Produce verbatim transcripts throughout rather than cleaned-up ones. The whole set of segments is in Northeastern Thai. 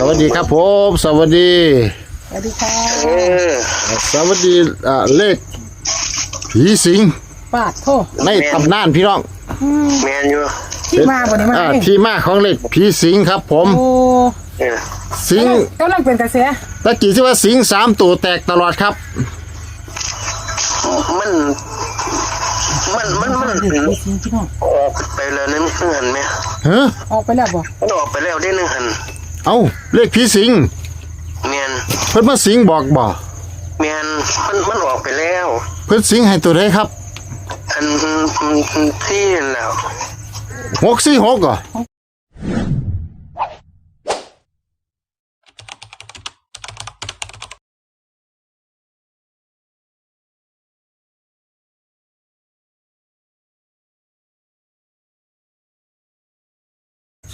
สวัสดีครับผม สวัสดี สวัสดีค่ะ เออ สวัสดี อ่า เลขผีสิง ปาดโทษ ในตำนานพี่น้อง อืม แม่นอยู่ ที่มาบ่นี่มา อ่า ไง ที่มาของเลขผีสิงครับผม โอ้ เออ สิง กำลัง กำลังเป็นกระแส ตะกี้ที่ว่าสิงสามตัวแตกตลอดครับ มัน มัน มัน มัน ผีสิงพี่น้อง ออกไปแล้วในหนึ่งหันไหม ฮะ ออกไปแล้วบ่ มันออกไปแล้วได้หนึ่งหัน เอ้า เลขผีสิง แม่น เพิ่นมาสิงบอกบ่ แม่น มัน มันออกไปแล้ว เพิ่นสิงให้ตัวใดครับ อัน อัน อันที่นั่นแหละ หกสี่หก เหรอ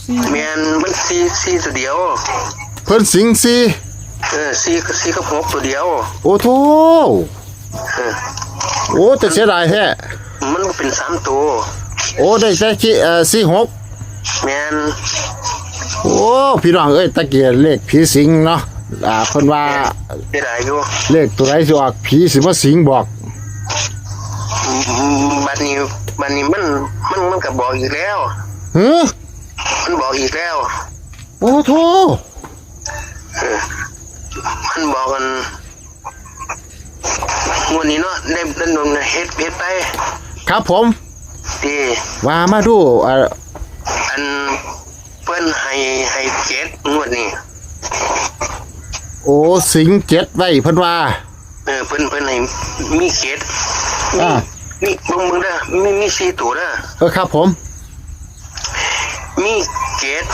สี่ แม่น มันสี่ สี่ตัวเดียว เพิ่นสิงสี่ เออ สี่กับ สี่กับหกตัวเดียว โอ้โธ่ เออ โอ้ แต่เสียดายแท้ มันบ่เป็นสามตัว โอ้ ได้แต่ขี้ เอ่อ สี่หก แม่น โอ้ พี่น้องเอ้ย ตะกี้เลขผีสิงเนาะ อ่า เพิ่นว่า เสียดายอยู่ เลขตัวใดสิออก ผีสิมาสิงบอก อืม บัดนี้ บัดนี้มัน มัน มันก็บอกอีกแล้ว หือ มันบอกอีกแล้ว โอ้โธ่ เออ มันบอกกัน งวดนี้เนาะ ได้ ได้ดวงเฮ็ด เฮ็ดไป ครับผม ดี ว่ามาดู อ่า อัน เพิ่นให้ ให้เจ็ด งวดนี้ โอ้ สิงเจ็ดไว้ เพิ่นว่า เออ เพิ่น เพิ่นให้มีเจ็ด อ่า มี มี เบิ่ง เบิ่งเด้อ มี มีสี่ตัวเด้อ เออ ครับผม มีเจ็ด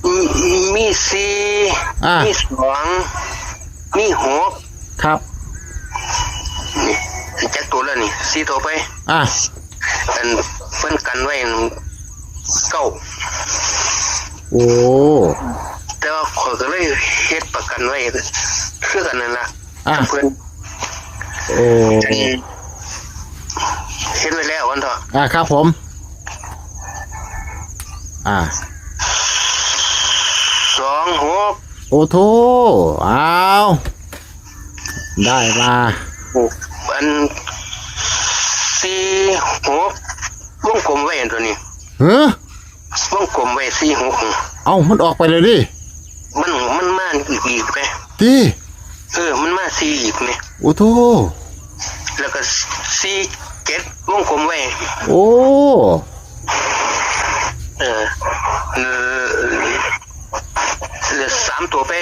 มี มีสี่ อ่า มีสอง มีหก ครับ นี่ จักตัวแล้วนี่ สี่ตัวไป อ่า อันเพิ่นกันไว้เก้า โอ้ แต่ว่าข้อยก็เลยเฮ็ดประกันไว้คือกันนั่นล่ะ อ่า เพิ่น โอ้ อันเฮ็ดไว้แล้วอันเถาะ อ่า ครับผม อ่า สองหก โอ้โธ่ อ้าว ได้มา อัน สี่หก วงกลมไว้อันตัวนี้ ฮะ วงกลมไว้ สี่หก เอ้า มันออกไปเลยดิ มัน มันมาอีกไป ติ เออ มันมาสี่อีกนี่ โอ้โธ่ แล้วก็ สี่เจ็ด วงกลมไว้ โอ้ เออ เออ เหลือสามตัวไป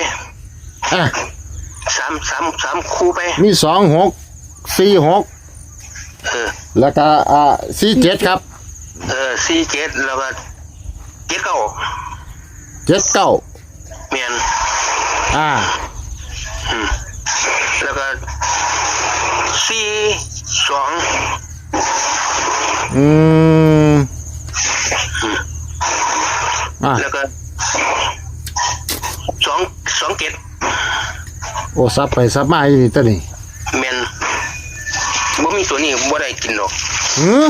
อ่ะ สาม สาม สามคู่ไป มี สองหก สี่หก เออ แล้วก็ อ่า สี่เจ็ด ครับ เออ สี่เจ็ด แล้วก็ เจ็ดเก้า เจ็ดเก้า แม่น อ่า อืม แล้วก็ สี่สอง อืม อืม อ่า แล้วก็ สอง สองเจ็ด โอ้ สับไปสับมาอยู่นี่ตัวนี้ แม่น บ่มีตัวนี้บ่ได้กินดอก หือ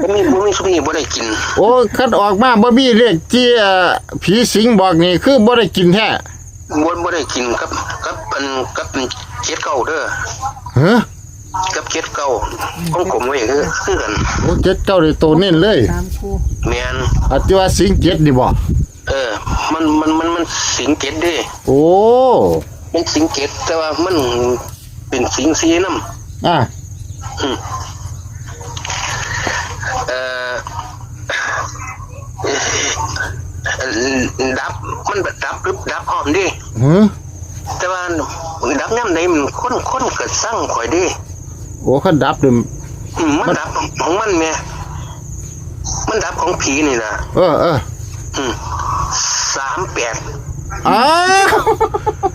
บ่มี บ่มีซุมนี้บ่ได้กิน โอ้ คันออกมาบ่มีเลขที่ เอ่อ ผีสิงบอกนี่คือบ่ได้กินแท้ บ่ บ่ได้กินกับ กับอัน กับเจ็ดเก้าเด้อ ฮะ กับเจ็ดเก้า ของผมไว้คือ คือกัน โอ้ เจ็ดเก้านี่ตัวเน้นเลย สามคู่ แม่น อาจจะว่าสิงเจ็ดนี่บ่ เออ มัน มัน มัน มันสิงเจ็ดเด้ โอ้ มันสิงเจ็ด แต่ว่ามันเป็นสิงสี่นำ อ่า อืม เอ่อ ดับ มันดับ ดับพร้อมเด้ หือ แต่ว่าดับยามใดมันคน คนก็ซังข่อยเด้ โอ้ คันดับนี่ อืม มัน มันดับของมันแหม มันดับของผีนี่ล่ะ เออ เออ อืม สามแปด อ้าว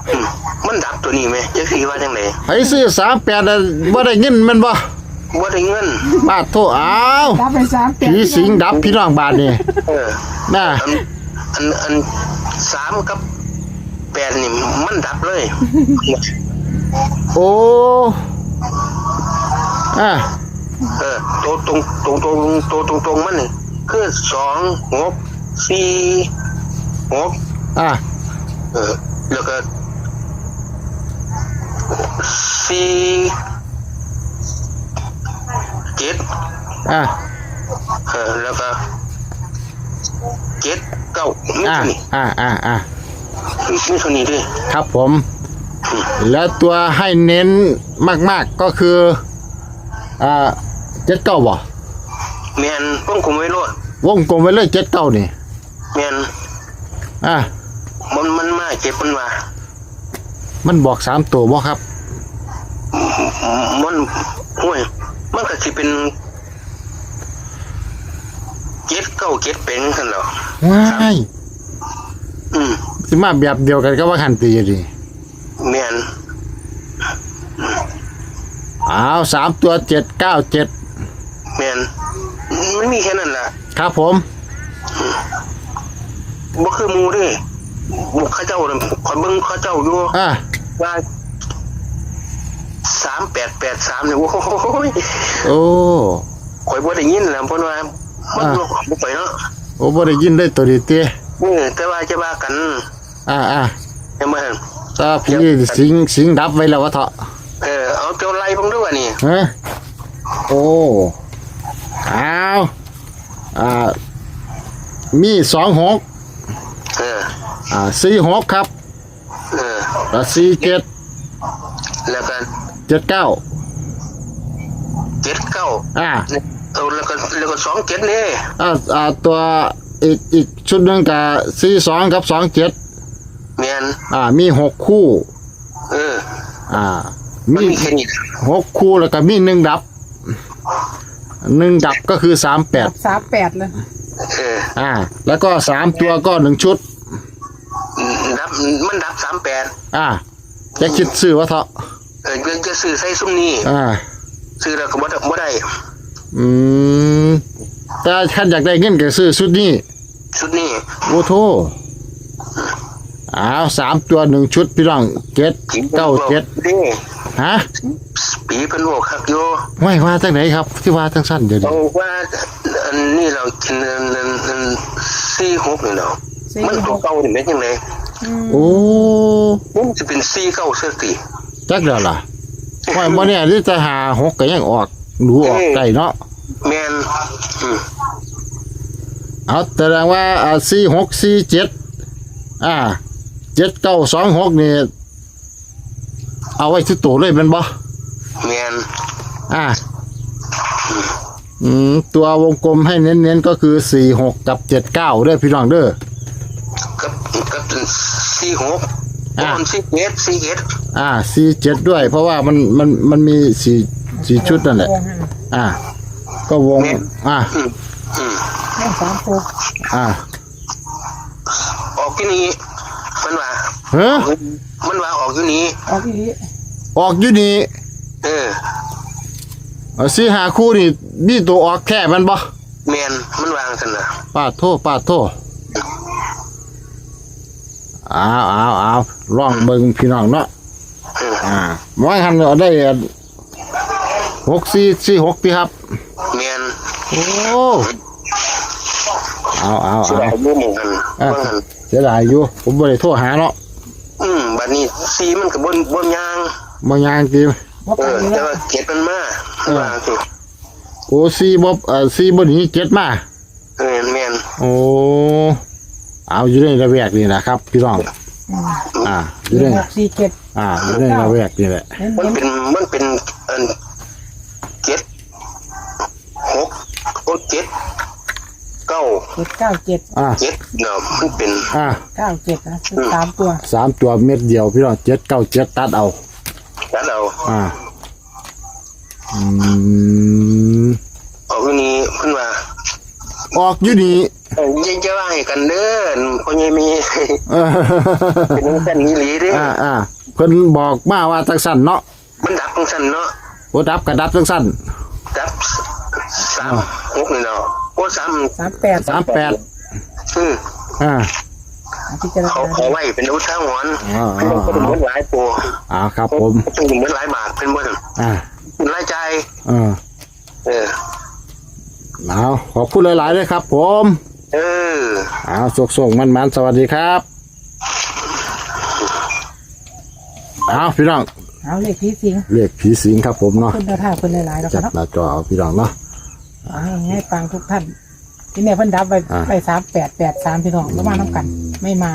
อืม มันดับตัวนี้แหม จักสิว่าจังได๋ ไผซื้อ สามแปด น่ะ บ่ได้เงินแม่นบ่ บ่ได้เงิน ปาดโท อ้าว ดับไป สามแปด ผีสิงดับพี่น้องบาดนี่ เออ น่ะ อัน อัน อัน สาม กับ แปด นี่มันดับเลย โอ้ อ่ะ เออ ตัวตรง ตัวตรง ตัวตรงๆมันนี่คือ สองหก สี่หก อ่ะ เออ แล้วก็ สี่เจ็ด อ่ะ เออ แล้วก็ เจ็ดเก้า มี อ่ะ เท่านี้ อ่ะ อ่ะ อ่ะ มีเท่านี้เด้ ครับผม แล้วตัวให้เน้นมากๆ ก็คือ อ่า เจ็ดเก้า บ่ แม่น วงกลมไว้โลด วงกลมไว้เลย เจ็ดเก้า นี่ แม่น อ่ะ มัน มันมาเจ็บมันว่า มันบอกสามตัวบ่ครับ มัน โอ้ย มันก็สิเป็น เจ็ดเก้าเจ็ด เป็นซั่นแหล้ว ว้าย อืม สิมาแบบเดียวกันกับว่าหันตีอยู่ดี แม่น อ้าว สามตัว เจ็ดเก้าเจ็ด แม่น มันมีแค่นั้นล่ะ ครับผม บ่คือหมู่เด้ เขาเจ้านั่น ข้อยเบิ่งเขาเจ้าอยู่ อ่า ว่า สามแปดแปดสาม นี่ โอ้ย โอ้ ข้อยบ่ได้ยินแหละ เพิ่นว่า มัน อ่า ลบออกบ่ไปเนาะ โอ้ บ่ได้ยินได้ตัวนี้ติ เออ แต่ว่าจะว่ากัน อ่า อ่า เห็นบ่หั่น แต่พี่สิงห์ สิงห์ดับไว้แล้ววะเถาะ เออ เอาเจ้าไล่เบิ่งดูอันนี้ ฮะ โอ้ อ้าว อ่า มี สองหก เออ อ่า สี่หก ครับ เออ แล้ว สี่เจ็ด แล้วก็ เจ็ดเก้า เจ็ดเก้า อ่า เออ แล้วก็ แล้วก็ สองเจ็ด นี่ อ่า อ่า ตัวอีก อีกชุดหนึ่งก็ สี่สอง กับ สองเจ็ด แม่น อ่า มี หก คู่ เออ อ่า มันมี มีแค่นี้ หก คู่ แล้วก็มี หนึ่ง ดับ หนึ่ง ดับก็คือ สามแปด ดับ สามแปด เลย เออ อ่า แล้วก็ สาม ตัวก็ หนึ่ง ชุด ดับ มันดับ สามแปด อ่า จะคิดซื้อวะเถาะ เออ จะ จะซื้อใส่ซุมนี้ อ่า ซื้อแล้วก็บ่ได้ บ่ได้ อืม แต่คันอยากได้เงินก็ซื้อชุดนี้ ชุดนี้ โอ้โธ่ อ้าว สาม ตัว หนึ่ง ชุด พี่น้อง เจ็ดเก้าเจ็ด นี่ ฮะ ผีเพิ่นบอกคักอยู่ ว่า ว่าจังไหนครับ ที่ว่าจังซั่นเดี๋ยวนี้ เอาว่า อันนี้เรากิน อัน อัน อัน สี่หก นี่เนาะ สี่หก มันตัวเก่านี่แม่นจังได๋ อืม โอ้ มันสิเป็น สี่เก้า ซะติ จักแล้วล่ะ ว่าบ่แน่ที่จะ ห้าหก ก็ยังออก ดูออก เออ ได้เนาะ แม่น อืม เอา แสดงว่า อ่า สี่หก สี่เจ็ด อ่า เจ็ดเก้า สองหก นี่ เอาไว้ที่ตัวเลยแม่นบ่ แม่น อ่า อืม ตัววงกลมให้เน้นๆ ก็คือ สี่หก กับ เจ็ดเก้า เด้อพี่น้องเด้อ กับ กับ สี่หก อ่ะ บน สี่เจ็ด สี่เจ็ด อ่า สี่เจ็ด ด้วย เพราะว่ามัน มัน มันมีสี่ สี่ชุดนั่นแหละ วงให้ อ่า ก็วง เนี่ย อ่า อืม อืม แม่นสามตัว อ่า ออกที่นี่ มันว่า ฮะ มันว่าออกที่นี่ ออกที่นี่ ออกอยู่นี่ เออ เอา สี่ห้า คู่นี่ มีตัวออกแท้แม่นบ่ แม่น มันว่าซั่นน่ะ ปาดโธ่ ปาดโธ่ เอาเอาเอา ลองเบิ่งพี่น้องเนาะ เออ อ่า ว่าหั่นได้ หกสี่สี่หก ติครับ แม่น โอ้ เอาเอา เสียดาย เอา อยู่หม่องหั่น อ่ะ ว่าหั่น เสียดายอยู่ ผมบ่ได้โทรหาเนาะ อืม บัดนี้ สี่ มันก็บ่ บ่ย่าง บ่ย่างติ บ่ไป เออ อยู่ แต่ แล้ว ว่า เจ็ด มันมา เออ ว่าสิ โอ้ สี่ บ่ เอ่อ สี่ บ่หนี เจ็ด มา เออ แม่น โอ้ เอา อยู่ในละแวกนี่นะครับ พี่น้อง อืม อ่า อยู่ใน หกสี่เจ็ด อ่า อยู่ในละแวกนี่แหละ เน้นๆ มันเป็น มันเป็น อัน เจ็ดหก โอ้ เจ็ดเก้า เจ็ดเก้าเจ็ด อ่า เจ็ดเนาะ มันเป็น อ่า เก้าเจ็ด นะ อืม สามตัว สามตัวเม็ดเดียว พี่น้อง เจ็ดเก้าเจ็ด ตัดเอา ตัดเอา อ่า อืม ออกอยู่นี่ เพิ่นว่า ออกอยู่นี่ เออ อย่า อย่าว่าให้กันเด้อ พ่อใหญ่แม่ใหญ่ เออ เป็นจังซั่นอีหลีเด้ อ่า อ่า เพิ่นบอกมาว่าจังซั่นเนาะ มันดับจังซั่นเนาะ โอ้ ดับก็ดับจังซั่น ดับ สามหก นี่เนาะ โอ้ สาม สามแปด สามแปด อืม อ่า พิจารณา เขา เขาไว้เป็นอุทาหรณ์ อ่า อ่า เพิ่นบ่ได้หมดหลายตัว อ่า ครับผม เพิ่นบ่ได้หมดหลายบาท เพิ่นบ่ อ่า รายจ่าย อ่า เออ เอา ขอบคุณหลายๆ เลยครับผม เออ เอา โชคๆ มั่นๆ สวัสดีครับ เอาพี่น้อง เอาเลขผีสิง เลขผีสิงครับผมเนาะ คุณเดินทางเป็นหลายๆแล้ว จั กั ด นเนาะ หน้าจอเอาพี่น้องเนาะ อ่าให้ฟังทุกท่าน ที่แม่เพิ่นดับไป อ่า ไปสามแปดแปดสามพี่น้องระวังน้ำกัน ไม่มา